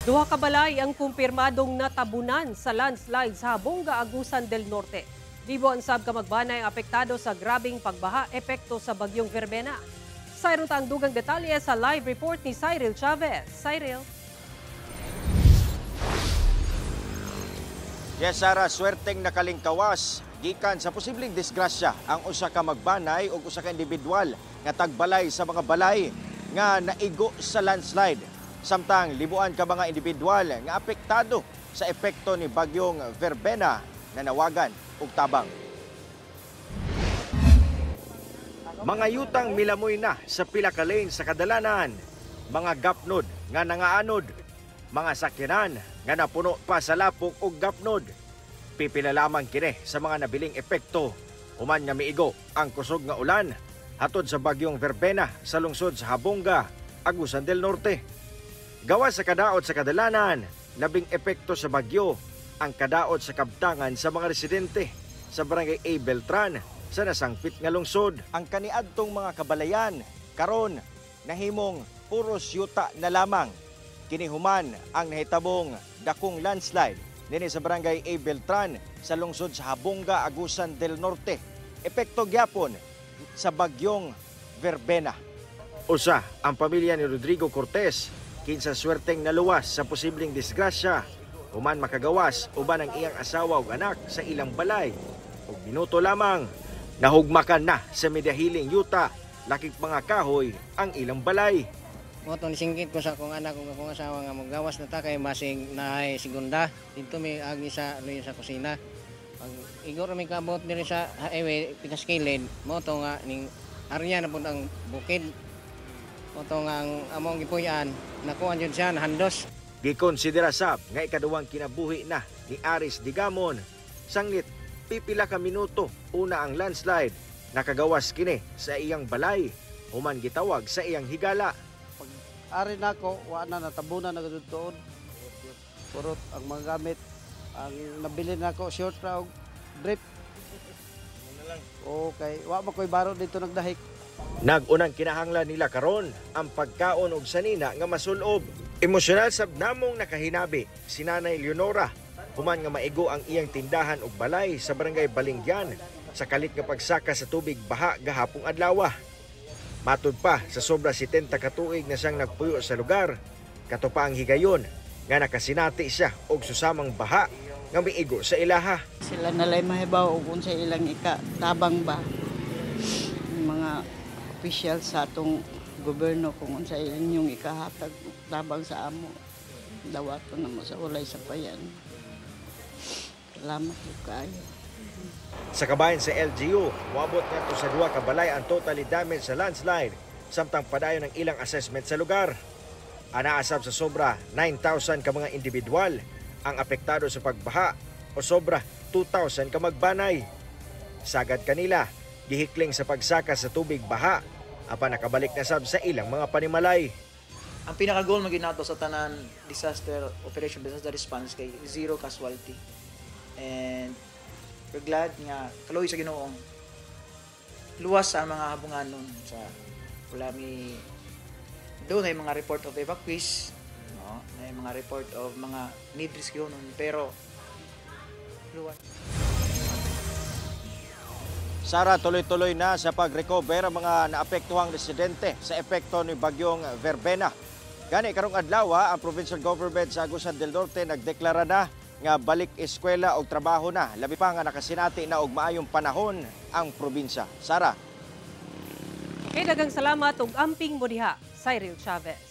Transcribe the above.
Duha ka balay ang kumpirmadong natabunan sa landslide sa Habonga, Agusan del Norte. Libo ang sab ka magbanay ang apektado sa grabeng pagbaha epekto sa bagyong Verbena. Sayron ta ang dugang detalye sa live report ni Cyril Chavez. Cyril. Yes, Sarah, swerteng nakalingkawas gikan sa posibleng disgrasya ang usa ka magbanay ug usa ka individual nga tagbalay sa mga balay nga naigo sa landslide. Samtang libuan ka mga individual nga apektado sa epekto ni bagyong Verbena na nawagan og tabang. Mga yutang milamoy na sa pila ka lane sa kadalanan, mga gapnod nga nangaanod, mga sakyanan nga napuno pa sa lapok og gapnod. Pipila lamang kini sa mga nabiling epekto human nga miigo ang kusog nga ulan hatod sa bagyong Verbena sa lungsod sa Habonga, Agusan del Norte. Gawa sa kadaot sa kadalanan, labing epekto sa bagyo ang kadaot sa kabtangan sa mga residente sa barangay A. Beltran sa nasangpit nga lungsod. Ang kaniadtong mga kabalayan karon nahimong puros yuta na lamang. Kini human ang nahitabong dakong landslide dinhi sa barangay A. Beltran sa lungsod sa Habonga, Agusan del Norte. Epekto gyapon sa bagyong Verbena. Usa ang pamilya ni Rodrigo Cortez kinsa swerteng naluwas sa posibleng disgrasya human makagawas uban ang iyang asawa ug anak sa ilang balay. Ug minuto lamang nahugmakan na sa medahiling yuta lakip mga kahoy ang ilang balay. Moto nisingkit ko sa akong anak ug akong asawa nga mogawas na ta kay masing naay segunda didto mi agi sa luyo sa kusina. Pag igor mi kaabot diri sa highway pikas kilid, moto nga ning arya na pud ang bukid. Moto nga ang among gipuy-an nakuan jud siya nahandos. Gikonsidera sab nga ikaduhang kinabuhi na ni Aris Digamon. Sanglit pipila ka minuto una ang landslide, nakagawas kini sa iyang balay human gitawag sa iyang higala. Pag ari nako, wa na natabunan na gud tuod. Purot ang mga gamit, ang nabili nako short ra og brief. Okay, wa man koy baro dito nagdahik. Nag-unang kinahanglan nila karon ang pagkaon og sanina nga masulob. Emosyonal sab namong nakahinabi si Nanay Leonora human nga maigo ang iyang tindahan og balay sa barangay Balingyan sa kalit nga pagsaka sa tubig baha gahapong adlaw. Matud pa sa sobra 70 ka tuig na siyang nagpuyo sa lugar, kato pa ang higayon nga nakasinati siya og susamang baha nga miigo sa ilaha. Sila nalay mahibaw og unsa ilang ikatabang ba mga opisyal sa atong gobyerno kung unsa inyong ikahatag tabang sa amo. Dawaton na mo sa ulay sa payan. Salamat po kaayo. Sa kabahin sa LGU, moabot ngadto sa 2 ka balay ang totally damage sa landslide samtang padayon ang ilang assessment sa lugar. Anaasab sa sobra 9,000 ka mga individual ang apektado sa pagbaha o sobra 2,000 ka magbanay. Sagad kanila, gihikling sa pagsaka sa tubig baha apan nakabalik na sab sa ilang mga panimalay. Ang pinaka-goal maging nato sa tanan disaster operation, disaster response kay zero casualty. And we're glad nga kaluoy sa Ginoo luwas sa mga habunganon sa wala mi doon ay mga report of evacuees, no, may mga report of mga need rescue nun, pero luwas. Sara, tuloy-tuloy na sa pag-recover ang mga naapektuhang residente sa epekto ni bagyong Verbena. Gani karong adlaw ang provincial government sa Agusan del Norte nagdeklara na nga balik eskwela og trabaho na, labi pa nga nakasinati na og maayong panahon ang probinsya. Sara. Okay, daghang salamat ug amping mo diha, Cyril Chavez.